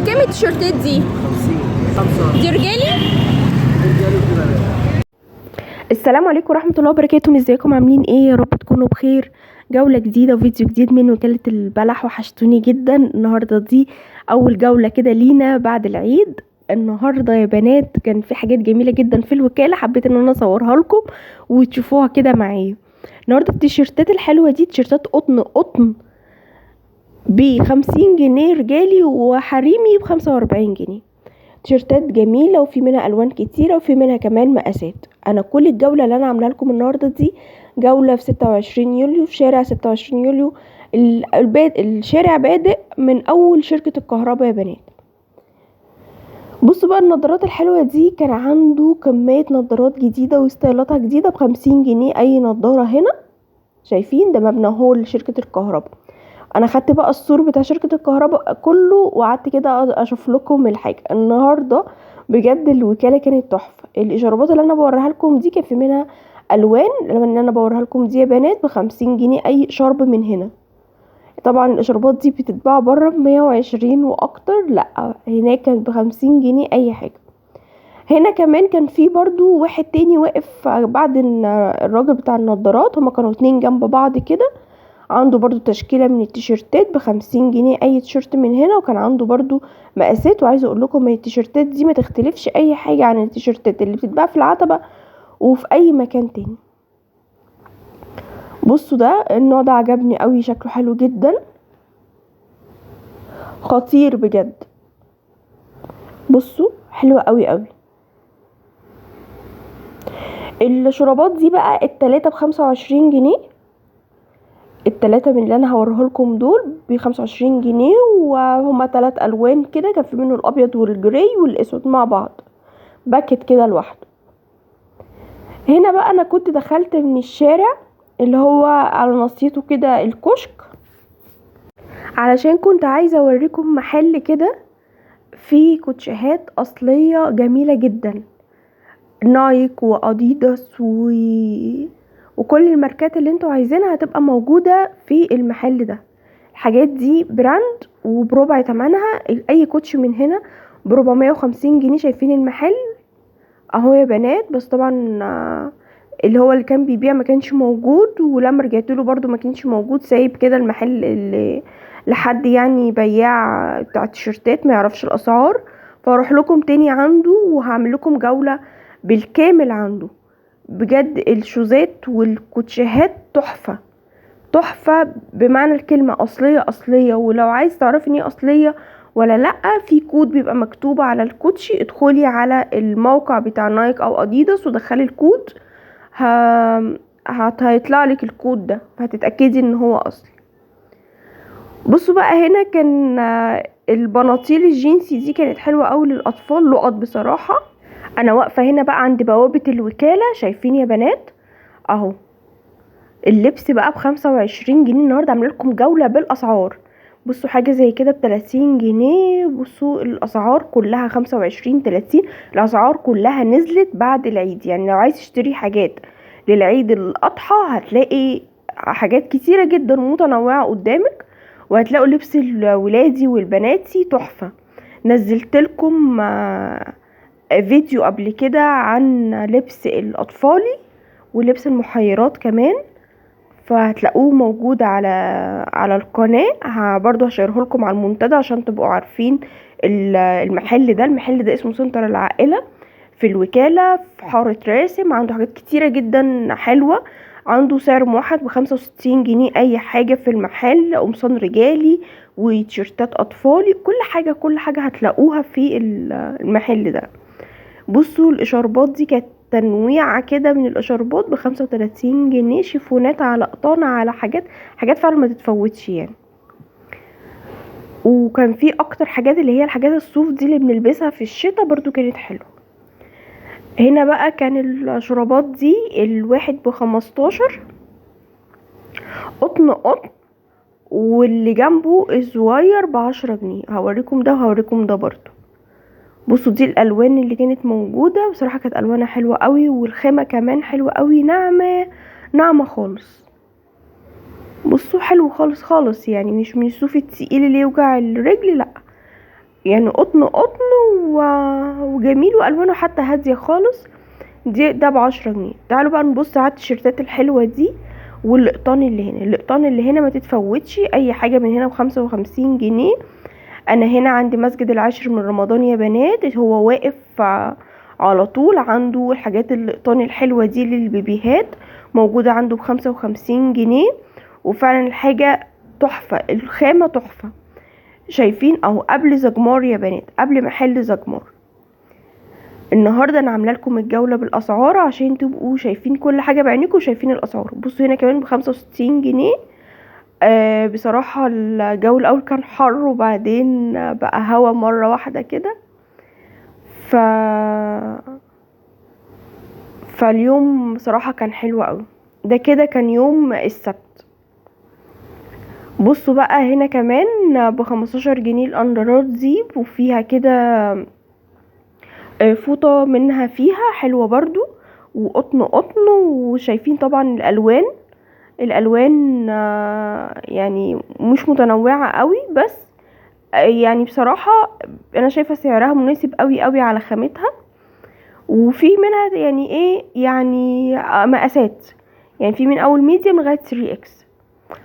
بكام التيشيرتات دي؟ 50 45. دي رجالي؟ رجالي ودي بنات. السلام عليكم ورحمة الله وبركاته. ازيكم عاملين ايه؟ يا رب تكونوا بخير. جولة جديدة وفيديو جديد من وكالة البلح. وحشتوني جدا. النهاردة دي اول جولة كده لينا بعد العيد. النهاردة يا بنات كان في حاجات جميلة جدا في الوكالة، حبيت ان انا اصورها لكم وتشوفوها كده معايا. النهاردة التيشيرتات الحلوة دي تيشيرتات قطن قطن ب50 جنيه رجالي، وحريمي ب45 جنيه. تيشيرتات جميلة وفي منها ألوان كتيرة وفي منها كمان مقاسات. أنا كل الجولة اللي أنا عاملاها لكم النهاردة دي جولة في 26 يوليو، في شارع 26 يوليو. الشارع بادئ من أول شركة الكهرباء يا بنات. بصوا بقى النضارات الحلوة دي، كان عنده كمية نضارات جديدة وستايلاتها جديدة ب50 جنيه أي نضارة. هنا شايفين ده مبنى هول شركة الكهرباء. انا خدت بقى السور بتاع شركة الكهرباء كله وقعدت كده اشوف لكم الحاجة. النهاردة بجد الوكالة كانت تحفة. الاشارات اللي انا بوريها لكم دي كان في منها الوان، الالوان اللي انا بوريها لكم دي يا بنات ب50 جنيه اي شرب من هنا. طبعا الاشاربات دي بتتباع بره ب120 واكتر، لا هناك كانت ب50 جنيه اي حاجة. هنا كمان كان في برضو واحد تاني واقف بعد الراجل بتاع النضارات، هما كانوا اتنين جنب بعض كده. عنده برضو تشكيلة من التيشيرتات ب50 جنيه اي تيشيرت من هنا، وكان عنده برضو مقاسات. وعايزة اقول لكم ان التيشيرتات دي ما تختلفش اي حاجة عن التيشيرتات اللي بتتباع في العتبة وفي اي مكان تاني. بصوا ده النوع ده عجبني قوي، شكله حلو جدا، خطير بجد. بصوا حلوة قوي قوي. الشرابات دي بقى التلاتة ب25 جنيه، التلاتة من اللي انا هوريه لكم دول ب25 جنيه، وهما 3 الوان كده، كان في منه الابيض وال gray والاسود مع بعض، باكت كده لوحده. هنا بقى انا كنت دخلت من الشارع اللي هو على ناصيته كده الكشك، علشان كنت عايزة اوريكم محل كده فيه كوتشيهات اصلية جميلة جدا، نايك واديداس وكل الماركات اللي انتوا عايزينها هتبقى موجودة في المحل ده. الحاجات دي brand وبربع تمنها، اي كوتش من هنا ب450 جنيه. شايفين المحل اهو يا بنات، بس طبعا اللي هو اللي كان بيبيع ما كانش موجود، ولما رجعت له برده ما كانش موجود، سايب كده المحل اللي لحد بياع بتاع التيشيرتات ما يعرفش الاسعار. فاروح لكم تاني عنده وهعمل لكم جولة بالكامل عنده. بجد الشوزات والكوتشيهات تحفة تحفة بمعنى الكلمة، أصلية أصلية. ولو عايز تعرفي ان هي أصلية ولا لأ، في كود بيبقى مكتوب على الكوتشي، ادخلي على الموقع بتاع نايك أو أديداس ودخلي الكود، هيطلع لك الكود ده، فهتتأكدي ان هو أصلي. بصوا بقى هنا كان البناطيل الجينسي دي كانت حلوة قوي للأطفال، لقط بصراحة. انا واقفة هنا بقى عند بوابة الوكالة، شايفين يا بنات اهو اللبس بقى ب25 جنيه. النهاردة عامله لكم جولة بالاسعار. بصوا حاجة زي كده ب30 جنيه. بصوا الاسعار كلها 25 30، الاسعار كلها نزلت بعد العيد. لو عايز تشتري حاجات للعيد الاضحى هتلاقي حاجات كتيرة جدا متنوعة قدامك، وهتلاقوا لبس الولادي والبناتي تحفة. نزلت لكم فيديو قبل كده عن لبس الاطفالي ولبس المحيرات كمان، فهتلاقوه موجود على القناة. برضو هشيره لكم على المنتدى عشان تبقوا عارفين المحل ده. المحل ده اسمه سنتر العائلة في الوكالة في حارة راسم. عنده حاجات كتيرة جدا حلوة، عنده سعر موحد ب65 جنيه اي حاجة في المحل، قمصان رجالي وتيشيرتات اطفالي، كل حاجة هتلاقوها في المحل ده. بصوا الاشاربات دي كانت تنويعة كده من الاشاربات ب35 جنيه، شيفونات على قطانة على حاجات فعلا ما تتفوتش. وكان في اكتر حاجات اللي هي الحاجات الصوف دي اللي بنلبسها في الشتا برضو كانت حلوة. هنا بقى كان الشرابات دي الواحد ب15 قطن قطن، واللي جنبه الصغير ب10 جنيه. هوريكم ده وهوريكم ده برضو. بصوا دي الالوان اللي كانت موجودة، بصراحة كانت الوانها حلوة قوي، والخامة كمان حلوة قوي، ناعمة ناعمة خالص. بصوا حلو خالص خالص، مش من الصوف التقيل اللي يوجع الرجل، لا. يعني قطن قطن وجميل، والوانه حتى هادية خالص. دي ده ب10 جنيه. تعالوا بقى نبص على التيشيرتات الحلوة دي والقطان اللي هنا. القطان اللي هنا ما تتفوتش، اي حاجة من هنا ب55 جنيه. انا هنا عند مسجد العاشر من رمضان يا بنات، هو واقف على طول عنده الحاجات القطان الحلوة دي للبيبيهات، موجودة عنده ب55 جنيه. وفعلا الحاجة تحفة، الخامة تحفة. شايفين اهو قبل زجمار يا بنات، قبل محل زجمار. النهارده انا عامله لكم الجولة بالاسعار عشان تبقوا شايفين كل حاجة بعينكم وشايفين الاسعار. بصوا هنا كمان ب65 جنيه. بصراحة الجو الاول كان حر وبعدين بقى هوا مرة واحدة كده، فاليوم بصراحة كان حلو قوي. ده كده كان يوم السبت. بصوا بقى هنا كمان ب15 جنيه الاندرات دي، وفيها كده فوطة منها فيها حلوة برضو، وقطن قطن. وشايفين طبعا الالوان، الالوان يعني مش متنوعة قوي، بس يعني بصراحة انا شايفة سعرها مناسب قوي قوي على خامتها. وفي منها يعني ايه، يعني مقاسات، يعني في من اول medium لغاية 3 X.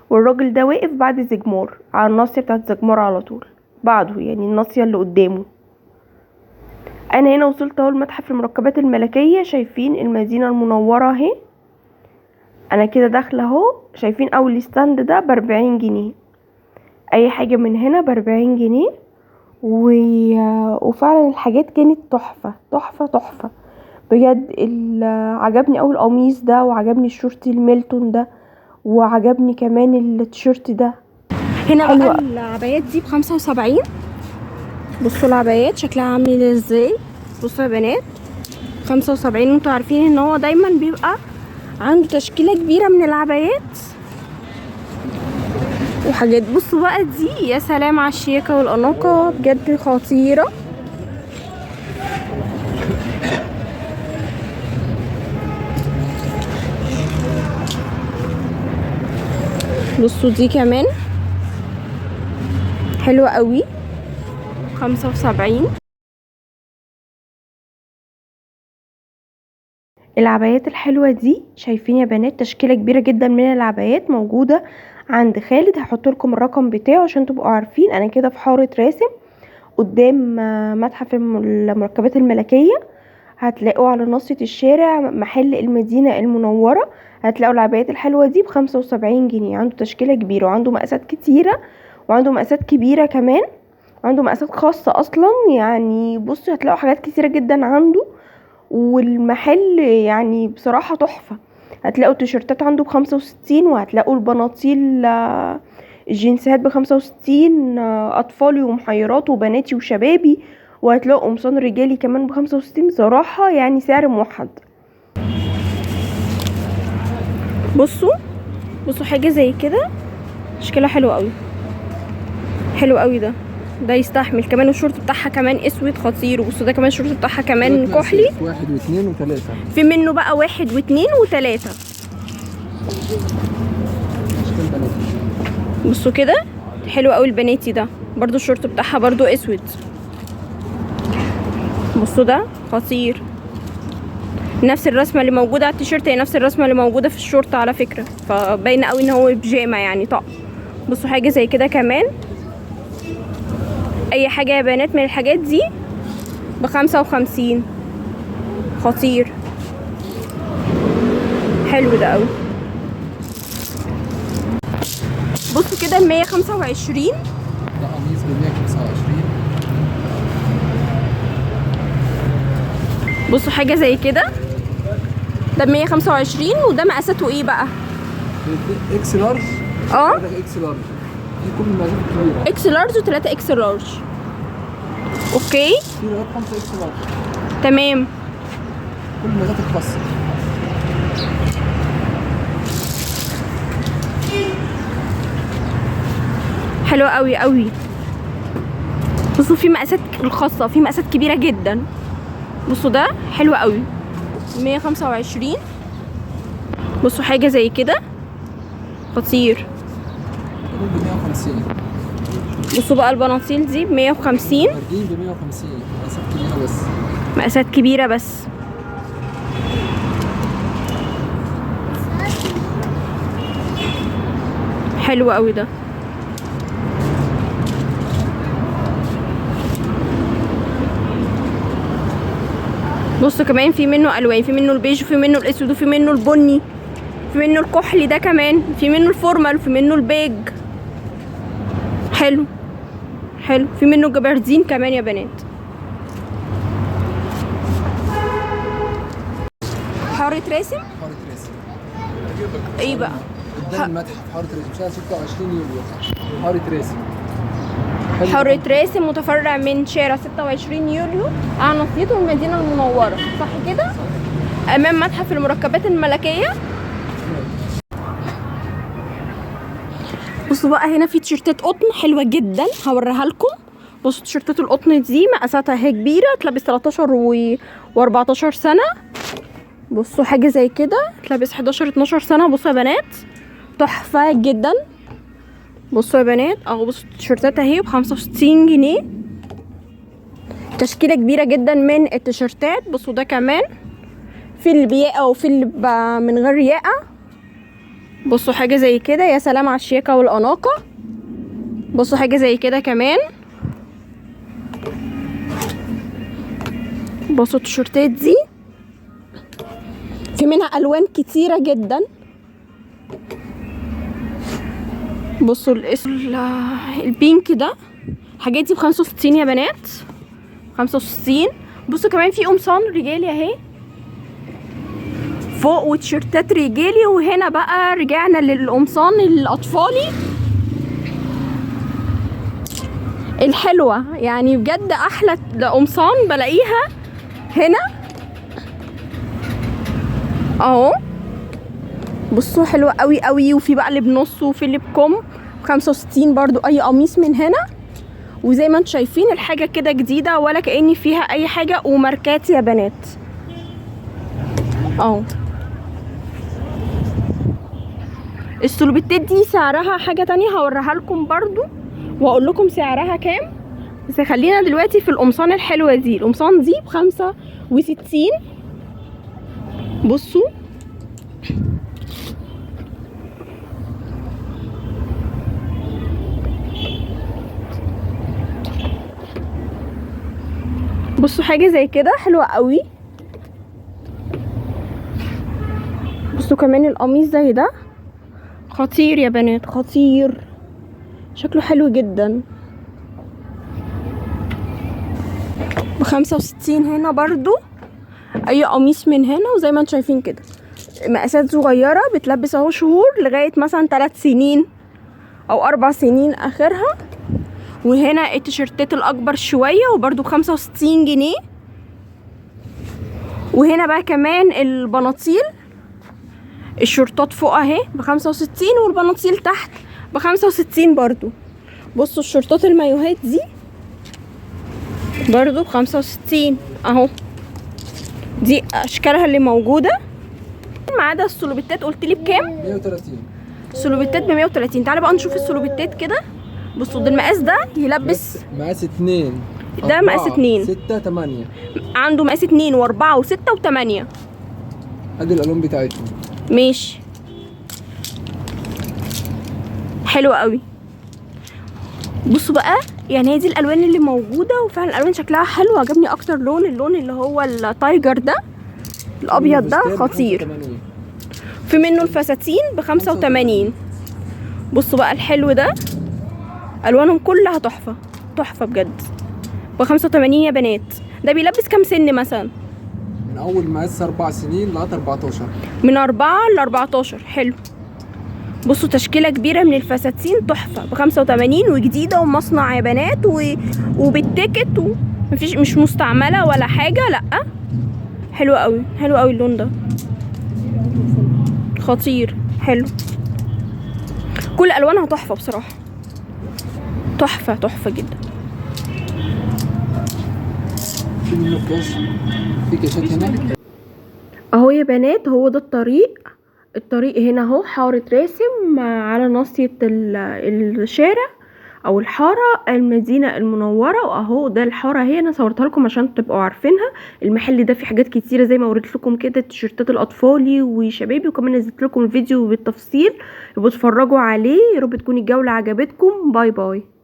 والراجل ده واقف بعد زجمار على الناصية بتاعت زجمار على طول بعده، يعني الناصية اللي قدامه. انا هنا وصلت اهو لمتحف المركبات الملكية، شايفين المدينة المنورة اهي. انا كده داخلة اهو، شايفين اول stand ده ب40 جنيه، اي حاجة من هنا ب40 جنيه. وفعلا الحاجات كانت تحفة تحفة تحفة بجد. عجبني اول القميص ده، وعجبني الشورت الميلتون ده، وعجبني كمان التيشيرت ده. هنا حلوة. بقى العبايات دي ب75. بصوا العبايات شكلها عامل ازاي. بصوا يا بنات 75. وانتوا عارفين ان هو دايما بيبقى عنده تشكيلة كبيرة من العبايات وحاجات. بصوا بقى دي، يا سلام على الشياكة والأناقة، بجد خطيرة. بصوا دي كمان حلوة قوي، 75. العبايات الحلوة دي شايفين يا بنات تشكيلة كبيرة جدا من العبايات موجودة عند خالد. هحط لكم الرقم بتاعه عشان تبقوا عارفين. انا كده في حارة راسم قدام متحف المركبات الملكية، هتلاقوا على ناصية الشارع محل المدينة المنورة، هتلاقوا العبايات الحلوة دي ب75 جنيه. عنده تشكيلة كبيرة وعنده مقاسات كتيرة، وعنده مقاسات كبيرة كمان، وعنده مقاسات خاصة اصلا. يعني بصوا هتلاقوا حاجات كتيرة جدا عنده، والمحل يعني بصراحة تحفة. هتلاقوا التيشيرتات عنده ب65، وهتلاقوا البناطيل الجينزات ب65، اطفالي ومحيرات وبناتي وشبابي، وهتلاقوا قمصان رجالي كمان ب65. بصراحة يعني سعر موحد. بصوا حاجة زي كده شكلها حلو قوي، حلو قوي. ده يستحمل كمان، والشورت بتاعها كمان اسود خطير. وبصوا ده كمان الشورت بتاعها كمان كحلي، 1 و2 و3، في منه بقى 1 و2 و3. بصوا كده حلو قوي البناتي ده برضو، الشورت بتاعها برضو اسود. بصوا ده خطير، نفس الرسمة اللي موجودة على التيشيرت هي نفس الرسمة اللي موجودة في الشورت على فكرة، فباينه قوي ان هو بيجامه يعني طقم. بصوا حاجة زي كده كمان. اي حاجة يا بنات من الحاجات دي ب55، خطير حلو ده قوي. بصوا كده 125، ده قميص ب125. بصوا حاجة زي كده ده ب125. وده مقاساته ايه بقى؟ X large. ده X large، دي كل المقاسات الكبيرة، X large و3 X large. okay، في لغاية 5 X large. تمام، كل المقاسات الخاصة. حلوة قوي قوي. بصوا في مقاسات الخاصة، في مقاسات كبيرة جدا. بصوا ده حلو قوي 125. بصوا حاجة زي كده خطير، ب 150. بصوا بقى البناطيل دي ب150. خارجين ب 150، مقاسات كبيرة بس. مقاسات كبيرة بس. حلو قوي ده. بصوا كمان في منه الوان، في منه البيج وفي منه الاسود وفي منه البني، في منه الكحلي ده كمان، في منه ال formal وفي منه البيج. حلو حلو. في منه الجبردين كمان يا بنات. حارة راسم؟ حارة راسم ايه بقى؟ قدام المتحف حارة راسم، شارع 26 يوليو. حارة راسم. حارة راسم متفرع من شارع 26 يوليو على ناصيته المدينة المنورة، صح كده؟ أمام متحف المركبات الملكية. بصوا بقى هنا في تيشيرتات قطن حلوة جدا هوريها لكم. بصوا تيشيرتات القطن دي مقاساتها هي كبيرة، تلبس 13 و14 سنة. بصوا حاجة زي كده تلبس 11 12 سنة. بصوا يا بنات تحفة جدا. بصوا يا بنات اهو، بصوا التيشيرتات اهي ب65 جنيه. تشكيلة كبيرة جدا من التيشيرتات. بصوا ده كمان في اللي بياقة وفي اللي من غير ياقة. بصوا حاجة زي كده، يا سلام على الشياكة والأناقة. بصوا حاجة زي كده كمان. بصوا التيشيرتات دي في منها ألوان كتيرة جدا. بصوا البينك ده، الحاجات دي ب65 يا بنات، 65. بصوا كمان في قمصان رجالي اهي فوق وتيشيرتات رجالي. وهنا بقى رجعنا للقمصان الاطفالي الحلوة، يعني بجد احلى قمصان بلاقيها هنا اهو. بصوا حلوة قوي قوي. وفي بقى اللي بنص وفي اللي بكم، 65 برضو اي قميص من هنا. وزي ما انتم شايفين الحاجة كده جديدة ولا كأني فيها اي حاجة، وماركات يا بنات اهو. السلوبيتات دي سعرها حاجة تانية هوريها لكم برضو واقول لكم سعرها كام، بس خلينا دلوقتي في القمصان الحلوة دي. القمصان دي ب65. بصوا بصوا حاجة زي كده حلوة قوي. بصوا كمان القميص زي ده خطير يا بنات، خطير، شكله حلو جدا. ب65 هنا برضو اي قميص من هنا. وزي ما انتم شايفين كده مقاسات صغيرة بتلبس اهو شهور لغاية مثلا 3 سنين او 4 سنين اخرها. وهنا التيشيرتات الاكبر شوية وبرضو ب65 جنيه. وهنا بقى كمان البناطيل، الشورتات فوق اهي ب65 والبناطيل تحت ب65 برضو. بصوا الشورتات المايوهات دي برضو ب65 اهو، دي اشكالها اللي موجودة. ما عدا السلوبيتات قلت لي بكام؟ 130. السلوبيتات ب130. تعالى بقى نشوف السلوبيتات كده. بصوا ده المقاس ده يلبس مقاس 2، ده مقاس 2، 6، 8، عنده مقاس 2 و4 و6 و8. ادي الالوان بتاعتهم. ماشي حلو قوي. بصوا بقى يعني هي دي الالوان اللي موجودة، وفعلا الالوان شكلها حلو. عجبني اكتر لون، اللون اللي هو ال tiger ده الابيض ده خطير. في منه الفساتين ب85. بصوا بقى الحلو ده، الوانهم كلها تحفة تحفة بجد. ب85 يا بنات. ده بيلبس كام سن مثلا؟ من اول مقاس 4 سنين لغاية 14. من 4 ل 14. حلو. بصوا تشكيله كبيرة من الفساتين تحفة ب85 وجديدة ومصنع يا بنات وبال ticket ومفيش، مش مستعملة ولا حاجة، لا حلو قوي، حلو قوي اللون ده خطير حلو. كل الوانها تحفة بصراحة، تحفة تحفة جدا. في منه كاش، في كاشات هنا اهو يا بنات. هو ده الطريق، الطريق هنا اهو حارة راسم على ناصية الشارع او الحارة المدينة المنورة. واهو ده الحارة اهي، انا صورتها لكم عشان تبقوا عارفينها. المحل ده فيه حاجات كتيرة زي ما وريت لكم كده، تيشيرتات الاطفالي وشبابي، وكمان نزلت لكم الفيديو بالتفصيل ابقوا اتفرجوا عليه. يا رب تكون الجولة عجبتكم. bye bye.